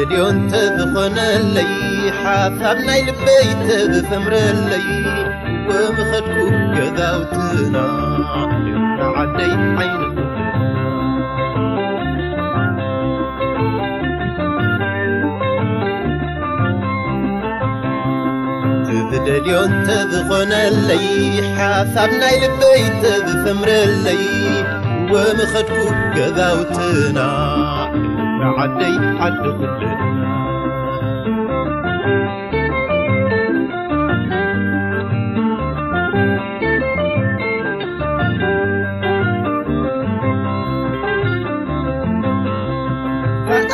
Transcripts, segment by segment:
ድልዮ እንተዝኾነለይ፣ ሓሳብ ናይ ልበይ ተዝሰምረለይ፣ ወምኸድኩ ገዛውትና፣ ዓደይ ዓይኒ። ዝደልዮ እንተዝኾነለይ፣ ሓሳብ ናይ ልበይ ተዝሰምረለይ፣ ወምኸድኩ ገዛውትና፣ ዓደይ ዓዲ ኩልና።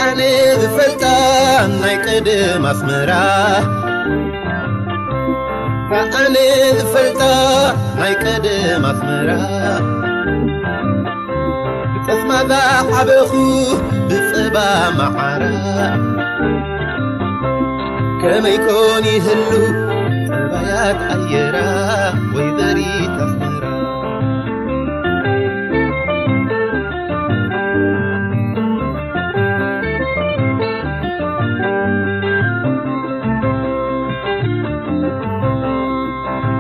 ኣነ ዝፈልጣ ናይ ቀደም ኣስመራ፣ ኣነ ዝፈልጣ ናይ ቀደም ኣስመራ፣ ብጠስማዛ ዓበኹ ብጸባ መዓራ፣ ከመይ ኮን ይህሉ ጸባያት ኣየራ፣ ወይዘሪት ኣስመራ።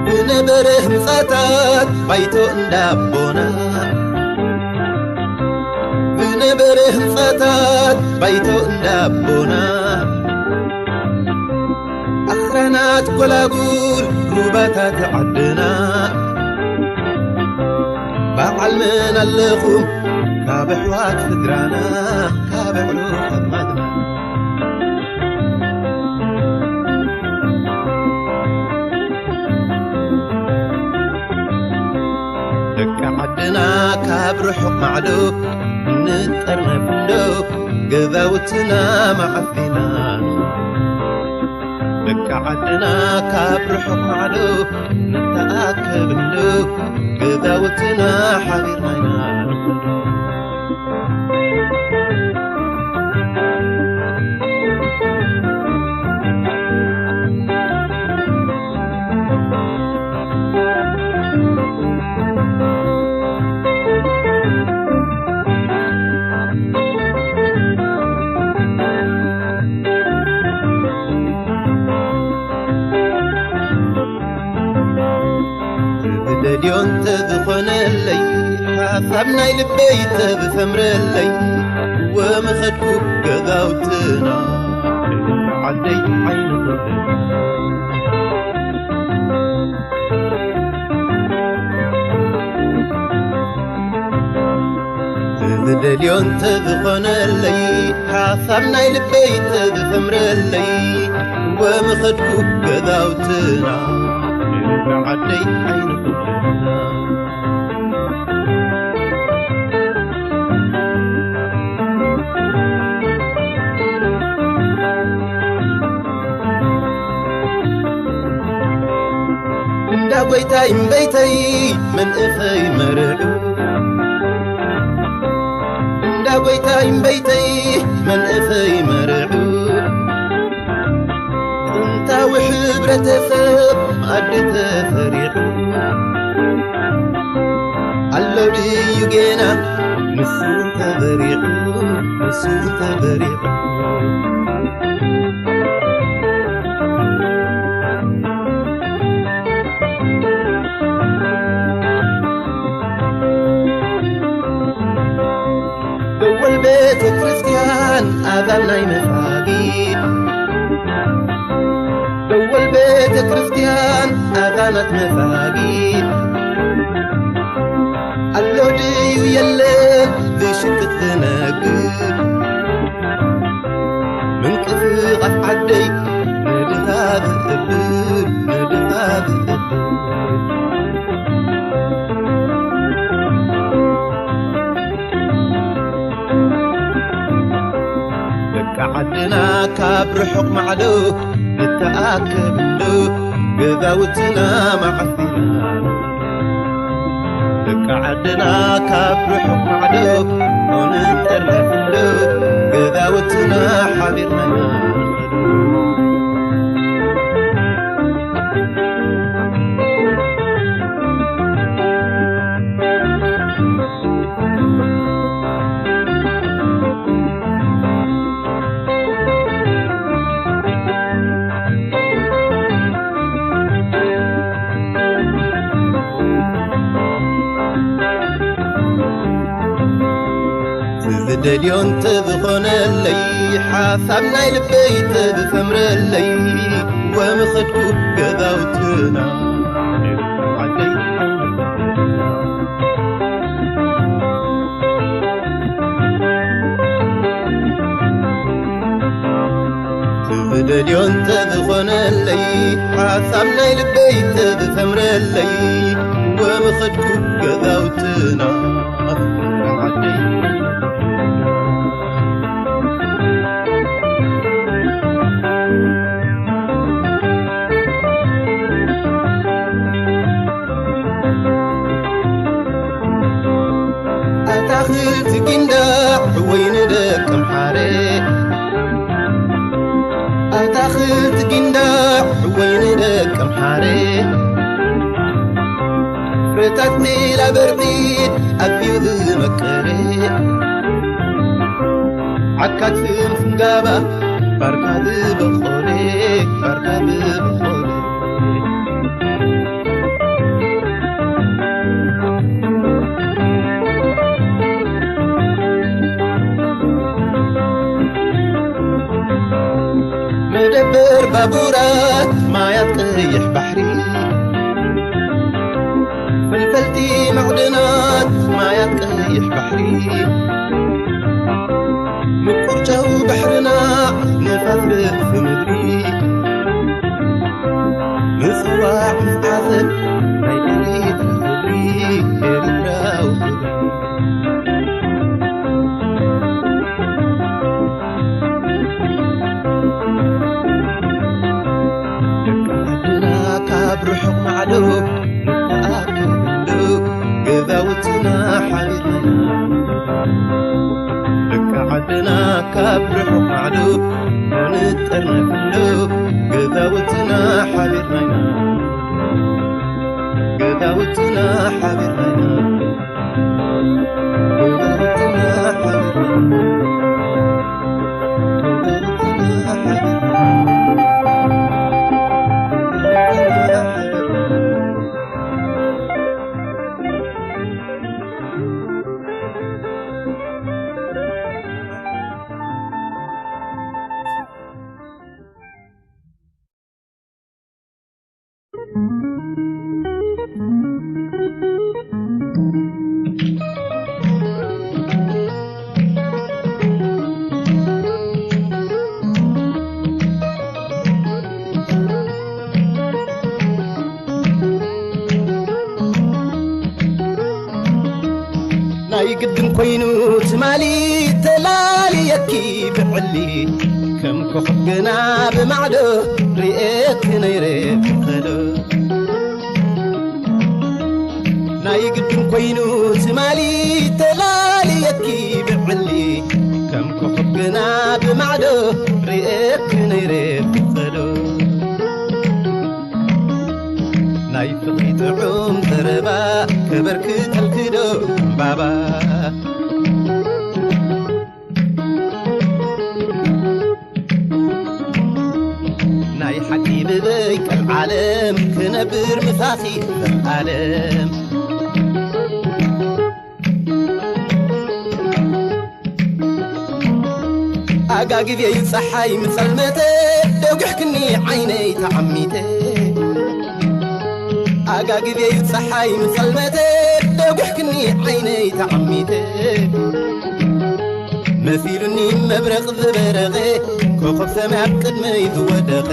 ዝነበረ ህንጻታት ባይቶ እንዳቦና፣ ዝነበረ ህንጻታት ባይቶ እንዳቦና፣ ኣኽራናት ጎላጉል ሩባታት ዓድና፣ በዓል መን ኣለኹም ካብ ኣሕዋት ስድራና፣ ካብ ኣዕሩኽ ኣዝማድና። ደቂ ዓድና ካብ ርሑቕ ማዕዶ፣ ንጠርነፍ እንዶ ገዛውትና መዓስ ዲና ንኸዶ። ደቂ ዓድና ካብ ርሑቕ ማዕዶ፣ ንተኣከብ እንዶ ገዛውትና ሓቢርና ኢና ንኸዶ። ዝደልዮ እንተዝኾነለይ፣ ሓሳብ ናይ ልበይ ተዝሰምረለይ፣ ወምኸድኩ ገዛውትና፣ ዓደይ ዓይኒ ዞብለና። ዝደልዮ እንተዝኾነለይ፣ ሓሳብ ናይ ልበይ ተዝሰምረለይ፣ ወምኸድኩ ገዛውትና፣ ዓደይ ዓይኒ ዞብለና። እንዳ ጎይታይ እምበይተይ መንእሰይ መርዑ፣ እንዳ ጎይታይ እምበይተይ መንእሰይ መርዑ፣ ጥንታዊ ሕብረተሰብ መኣዲ ተሰሪዑ፣ ኣሎ ድዩ ጌና ንሱ ተዘሪዑ፣ ንሱ ተዘሪዑ። ደወል ቤተ ክርስቲያን ኣዛን ናይ መሳጊድ፣ ደወል ቤተ ክርስቲያን ኣዛናት መሳጊድ፣ ኣሎ ድዩ የለን ብሽቅጥ ዝነግድ፣ ምንቅስቃስ ዓደይ ንድኻ ዝእብድ፣ ንድኻ ዝእብድ። ደቂ ዓድና ካብ ርሑቕ ማዕዶ ንተኣከብሉ፣ ገዛውትና መዓስ ኢና ንኸዶ። ደቂ ዓድና ካብ ርሑቕ ማዕዶ ንጠርነፍሉ፣ ገዛውትና ሓቢርና ኢና ንኸዶ። ደልዮ እንተዝኾነለይ ሓሳብ ናይ ልበይ ተዝሰምረለይ ወምኸድኩ ገዛውትና ዓደይ ዝደልዮ እንተዝኾነለይ ሓሳብ ናይ ልበይ ተዝሰምረለይ ወምኸድኩ ገዛውትና ዓደይ ኣታኽልቲ ጊንዳዕ ወይ ንደቂ ኣምሓረ ኣታኽልቲ ጊንዳዕ ወይ ንደቂ ኣምሓረ ፍረታት ሜላ በርዒድ ኣዝዩ ዝመቀረ ዓካት ፍንፍንጋባ ባርካ ዝበኾነ ባርካ ዝበኾነ መደበር ባቡራት ማያት ቀይሕ ባሕሪ ፈልፈልቲ መዕድናት ማያት ቀይሕ ባሕሪ ምቁር ጨው ባሕርና ነፋስ ርእሲ ምድሪ ምጽዋዕ ምስ ዓሰብ ናይ ኤሪትራ ክብሪ ኤሪትራዊ ክብሪ ደቂ ዓድና ካብ ርሑቕ ማዕዶ ንተኣከበሉ ገዛውትና ሓቢርና ደቂ ዓድና ካብ ርሑቕ ማዕዶ ንጠርነፍሉ ገዛውትና ሓቢርና ኢና ገዛውትና ሓቢርና ኢና ናይ ግድን ኮይኑ ትማሊ ተላልየኪ ብዕሊ ከም ኮኸብ ገና ብማዕዶ ርእየኪ ነይረ ብኸሎ ናይ ግድን ኮይኑ ትማሊ ተላልየኪ ብዕሊ ከም ኮኸብ ገና ብማዕዶ ርእየኪ ነይረ ብኸሎ ናይ ፍቕሪ ጥዑም ዘረባ ከበርክተልኪ ዶ እምባባ ናይ ሓቂ ብበይ ቀልዓለም ክነብር ምሳኺ ዘልዓለም ኣጋግብየይ ጸሓይ ምጸልመተ ደጒሕክኒ ዓይነይ ተዓሚተ ኣጋግብየይ ጸሓይ ምጸልመተ ደጒሕክኒ ዓይነይ ተዓሚተ መሲሉኒ መብረቕ ዝበረቐ ኮኸብ ሰማይ ኣብ ቅድመይ ዝወደቐ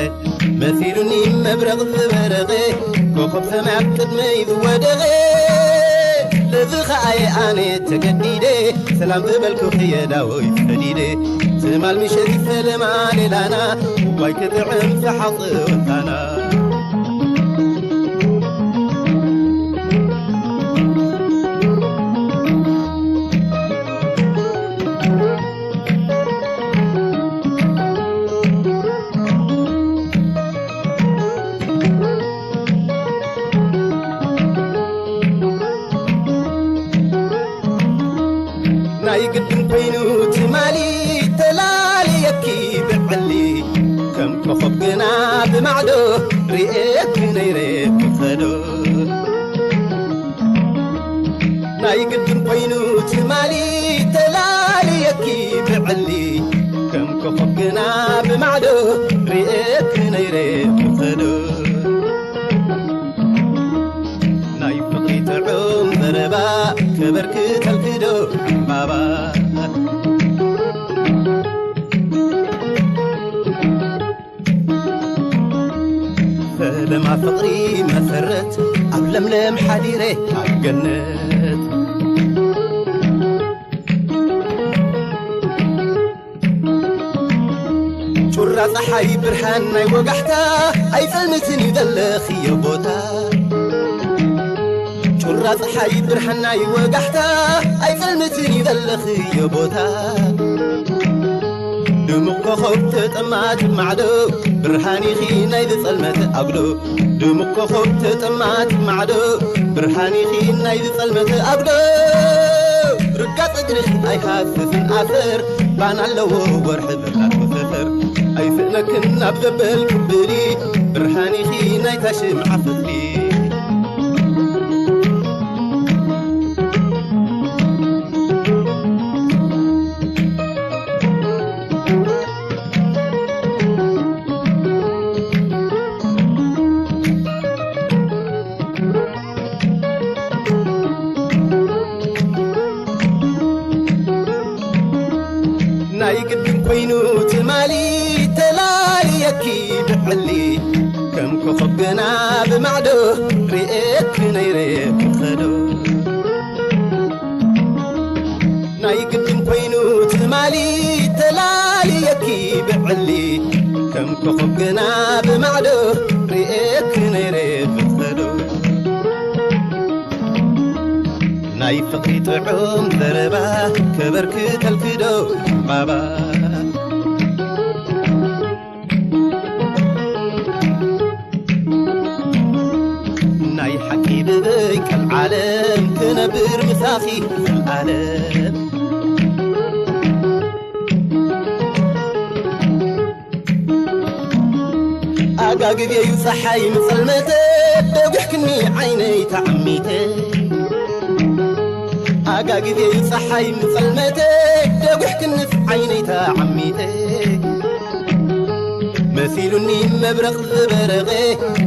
መሲሉኒ መብረቕ ዝበረቐ ኮኸብ ሰማይ ኣብ ቅድመይ ዝወደቐ ለዚ ኸኣየ ኣነ ተገዲደ ሰላም ዝበልኩ ክየዳወይ ፈዲደ ትማል ምሸት ፈለማ ሌላና ዋይ ክትዕም ሰሓቕ ወታና ናይ ግድን ኮይኑ ትማሊ ተላልየኪ ብዕሊ ከም ኮኸብ ግና ብማዕዶ ርእየኪ ነይረ ብኸዶ ናይ ግድን ኮይኑ ትማሊ ተላልየኪ ዕሊ ከም ኮኾብ ግና ብማዕዶ ርእየኪ ነይረ ብኸዶ ናይ ፍቕሪ ጥዑም ዘረባ ከበርክተልኪ ዶ ባባ ፈለማ ፍቕሪ መሰረት ኣብ ለምለም ሓዲረ ኣብ ገነት ጩራ ፀሓይ ብርሃን ናይ ወጋሕታ ኣይፀልምትን እዩ ዘለኽዮ ቦታ ጩራ ፀሓይ ብርሃን ናይ ወጋሕታ ኣይፀልምትን እዩ ዘለኽዮ ቦታ ድሙቕ ኮኾብ ተጠማት ማዕዶ ብርሃን ኢኺ ናይ ዝፀልመት ኣጉዶ ድሙቕ ኮኾብ ተጠማት ማዕዶ ብርሃን ኢኺ ናይ ዝፀልመት ኣጉዶ ርጋፅ እግርኺ ኣይሃስስን ኣፈር ባና ኣለዎ ወርሒ ብራኽ ሰፈር ኣይስእነክን ናብ ዘበል ክብሪ ብርሃን ኢኺ ናይታ ሽምዓ ፍቕሪ ናይ ግድን ኮይኑ ትማሊ ተላልየኪ ብዕሊ ከም ኮኸብ ገና ብማዕዶ ርእየኪ ነይረ ክኸዶ ናይ ግድን ኮይኑ ትማሊ ተላልየኪ ብዕሊ ከም ኮኸብ ገና ብማዕዶ ርእየኪ ነይረ ክኸዶ ናይ ፍቕሪ ጥዑም ዘረባ ከበርክተልኪ ዶ ባባ ናይ ሓቂ ብበይ ቀልዓለም ክነብር ምሳኺ ዘልዓለም ኣጋ ግዜ እዩ ፀሓይ ምፀልመተ ደጒሕክኒ ዓይነይ ተዓሚተ ኣጋ ግዜ እዩ ፀሓይ ምፀልመተ ደጒሕክንስ ዓይነይ ተዓሚተ መሲሉኒ መብረቕ ዝበረቐ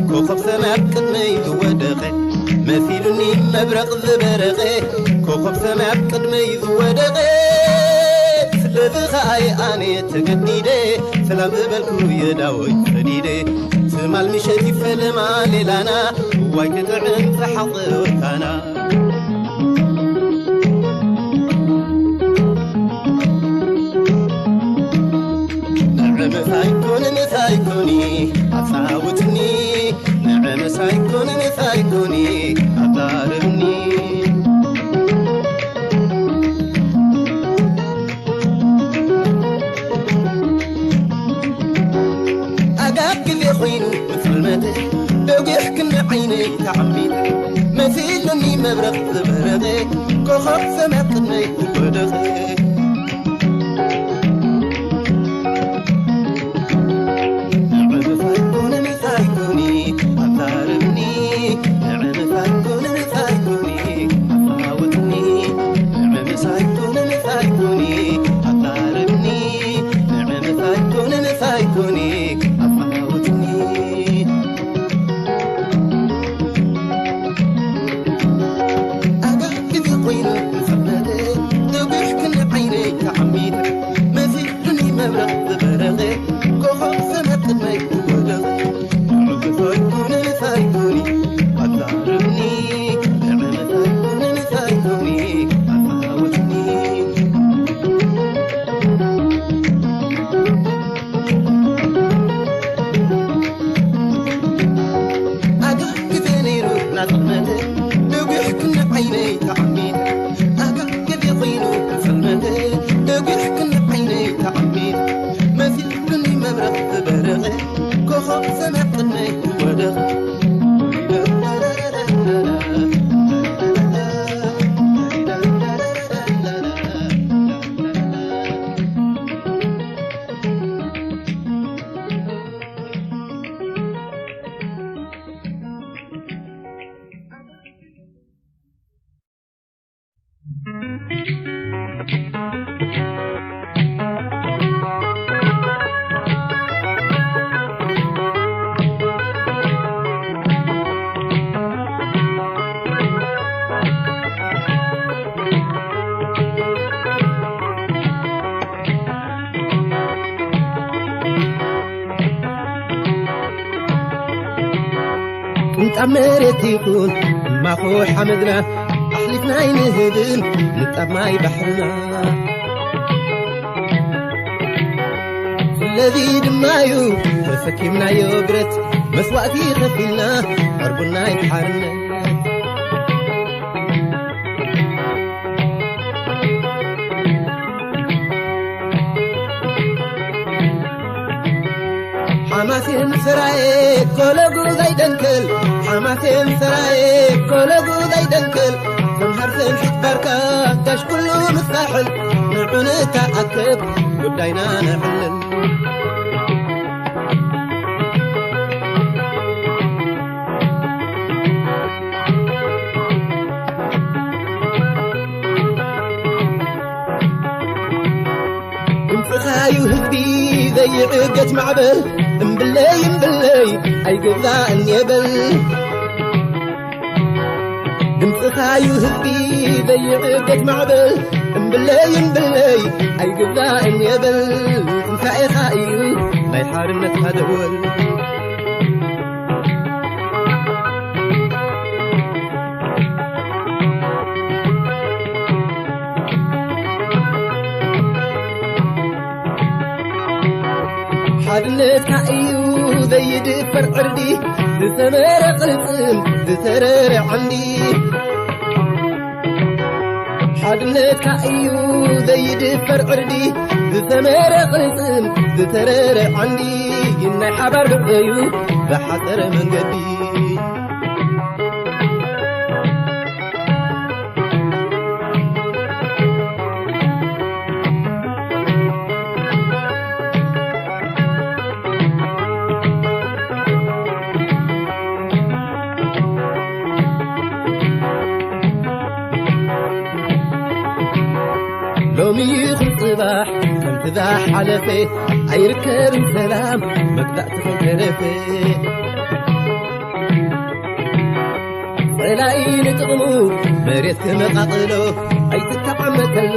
ኮኸብ ሰማይ ኣብ ቅድመይ ዝወደቐ መሲሉኒ መብረቕ ዝበረቐ ኮኸብ ሰማይ ኣብ ቅድመይ ዝወደቐ ስለዚ ኸኣ ኣነ ተገዲደ ሰላም ዝበልኩ የዳወይ ሰዲደ ትማል ምሸት ይፈለማ ሌላና እዋይ ክጥዕም ፀሓቕ ፀወታና ንዕምስ ኣይኮን ምሳይ ኮኒ ኣፃውትኒ ንዕምስ ኣይኮን ምሳይ ኮኒ ኣዛርብኒ ኣጋግ ግዜ ኮይኑ ብፅልመተ ደጒሕ ክንዲ ዓይነይ ተዓሚተ መሲሉኒ መብረቕ ዝበረቐ ኮኸብ ሰማይ ቅድመይ ዝበደቐ ንዕምስ ኣይኮን ምሳይ ኮኒ ኣዛርብኒ ንዕምስ ኣይኮን ምሳይ ኮኒ ኣፃውትኒ ንዕምስ ኣይኮን ምሳይ ኮኒ ኣዛርብኒ ንዕምስ ኣይኮን ምሳይ ኮኒ ኣፃውትኒ ኣጋ ግዜ ኮይኑ ንፅልመተ ደጒሕ ክንዲ ዓይነይ ተዓሚተ መሲሉኒ መብረቕ ዝበረቐ ኮኸብ ሰማይ ቅድመይ ዝወደቐ ንዕምስ ኣይኮን ምሳይ ኮኒ ኣዛርብኒ ንዕምስ ኣይኮን ምሳይ ኮኒ ኣፃውትኒ ኣጋ ግዜ ነይሩ ናፅልመተ ደጒሕ ክንዲ ዓይነይ ተዓሚተ ኣጋ ግዜ ኮይኑ ፅልመተ ደጒሕ ክንዲ ዓይነይ ተዓሚተ መሲሉኒ መብረቕ ዝበረቐ ኮኸብ ሰማይ ቅድመይ ወደቐ ኣብ መሬት ይኹን እማኾ ሓመድና ኣሕሊፍና ኣይንህብን ንጣብ ማይ ባሕርና። ስለዚ ድማ እዩ ተሰኪምናዮ ብረት መስዋእቲ ከፊልና ዕርቡና ሓርነት። ሓማሴን ሰራየ ኮለጉ ዘይደንክል፣ ሓማሴን ሰራየ ኮለጉ ዘይደንክል፣ ሰምሃር ሰምሒት ባርካ ጋሽ ኩሉ ምሳሕል፣ ንዑ ንተኣከብ ጉዳይና ነዕልል። ድምፅኻዩ ህዝቢ ዘይዕገት ማዕበል፣ እምብለይ እምብለይ ኣይግዛእን የበል። ድምፅኻዩ ህዝቢ ዘይዕገት ማዕበል፣ እምብለይ እምብለይ ኣይግዛእን የበል። ትንሳኤኻ እዩ ናይ ሓርነትካ ደወል። ሓድነትካ እዩ ዘይድፈር ዕርዲ፣ ዝሰመረ ቅልጽም ዝተረረ ዓንዲ። ሓድነትካ እዩ ዘይድፈር ዕርዲ፣ ዝተመረ ቅልጽም ዝተረረ ዓንዲ። ናይ ሓባር ብዕዩ ዝሓጸረ መንገዲ። ሎሚ ይኹን ጽባሕ ከምቲ ዝሓለፈ ኣይርከብን ሰላም መግዛእቲ ከይተረፈ። ጸላኢ ንጥቕሙ መሬት ክመቓቕሎ ኣይትተዓመተሉ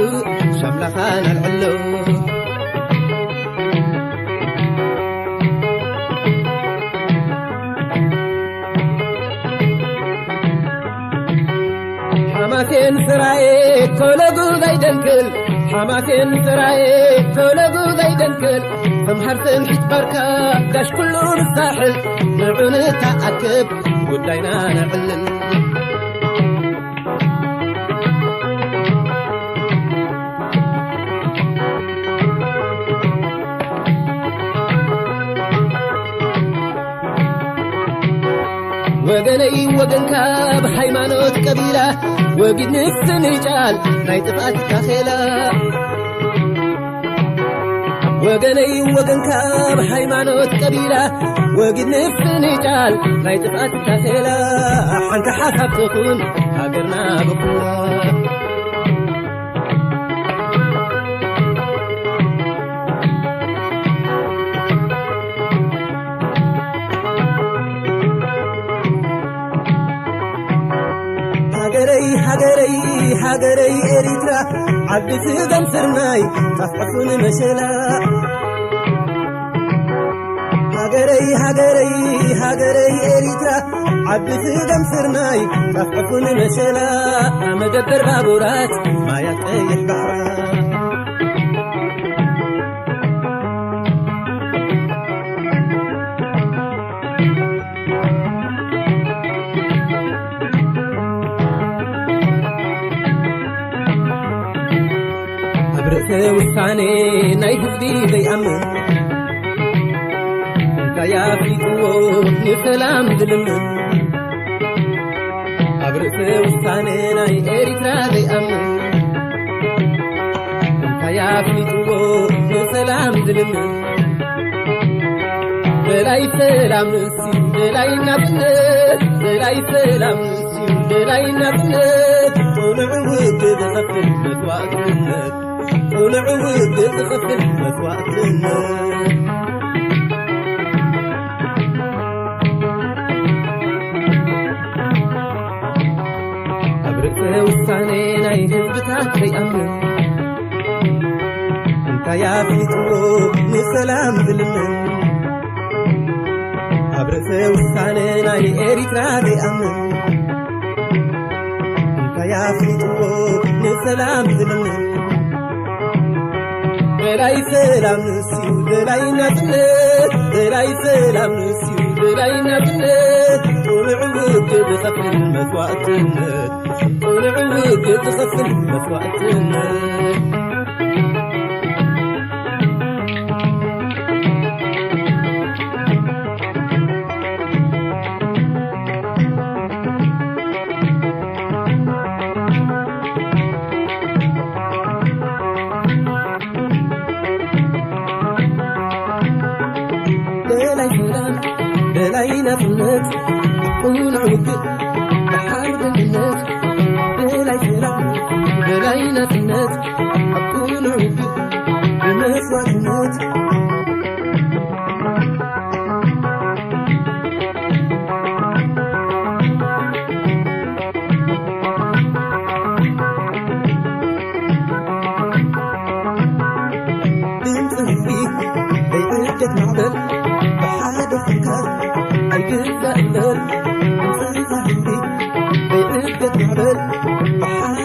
ሻምላኻ ናልዕሎ። ሓማሴን ስራዬ ኮለጉ ዘይደንክል፣ ሓማሴን ስራዬ ኮለጉ ዘይደንክል፣ ሰምሃር ሰምሒት ባርካ ጋሽ ኩሉ ንሳሕል፣ ንዑ ንተኣከብ ጉዳይና ነዕልል። ወገነይ ወገንካ ብሃይማኖት ቀቢላ፣ ወጊድ ምፍንጫል ናይ ጥፍኣት ታኼላ። ወገነይ ወገንካ ብሃይማኖት ቀቢላ፣ ወጊድ ምፍንጫል ናይ ጥፍኣት ታኼላ። ሓንቲ ሓሳብ ትኹን ሃገርና ብኹላ። ሃገረይ፣ ሃገረይ፣ ሃገረይ ኤሪትራ፣ ዓዲ ስጋን ስርናይ፣ ጣፍ ዕፉን መሸላ። ሃገረይ፣ ሃገረይ፣ ሃገረይ ኤሪትራ፣ ዓዲ ስጋን ስርናይ፣ ጣፍ ዕፉን መሸላ። መደበር ባቡራት፣ ማያት ቀይሕ ባሕራ። ኣብ ርእሰ ውሳኔ ናይ ህዝቢ ዘይኣምን፣ እንታይ ኣፍሊጥዎ ንሰላም ዝልምን? ኣብ ርእሰ ውሳኔ ናይ ኤሪትራ ዘይኣምን፣ እንታይ ኣፍሊጥዎ ንሰላም ዝልምን? ደላይ ሰላም ንሱ፣ ደላይ ናጽነት፣ ደላይ ሰላም ንሱ፣ ደላይ ናጽነት። ቅኑዕ ውግእ ዝኸፍል መስዋእትነት፣ ቅኑዕ ውግእ ዝኸፍል መስዋእትነት። ኣብ ርእሰ ውሳኔ ናይ ህዝብታት ዘይኣምን፣ እንታይ ኣፍሊጥዎ ንሰላም ዝልምን? ኣብ እቲ ውሳነ ናይ ኤሪትራ ዘይኣምን እንታይ ኣፍሊጥዎ ንሰላም ዝልምን? ደላይ ሰላም ንስዩ ደላይ ናጽነት፣ ደላይ ሰላም ንስዩ ደላይ ናጽነት። ጽኑዕ ውግእ ዝኸፍል መስዋእትነት፣ ጽኑዕ ውግእ ዝኸፍል መስዋእትነት። ደላይ ሰላም፣ ደላይ ናጽነት፣ ጽኑዕ ውግእ፣ ደሓር መንነት። ደላይ ሰላም፣ ደላይ ናጽነት፣ ጽኑዕ ውግእ፣ ብመስዋእትነት። ድምፂ ህዝቢ ዘይዕገት ማዕበል ብሓደ ፍንካር ኣይግዛእ እምበር፣ ድምፂ ህዝቢ ዘይዕገት ማዕበል ብሓደ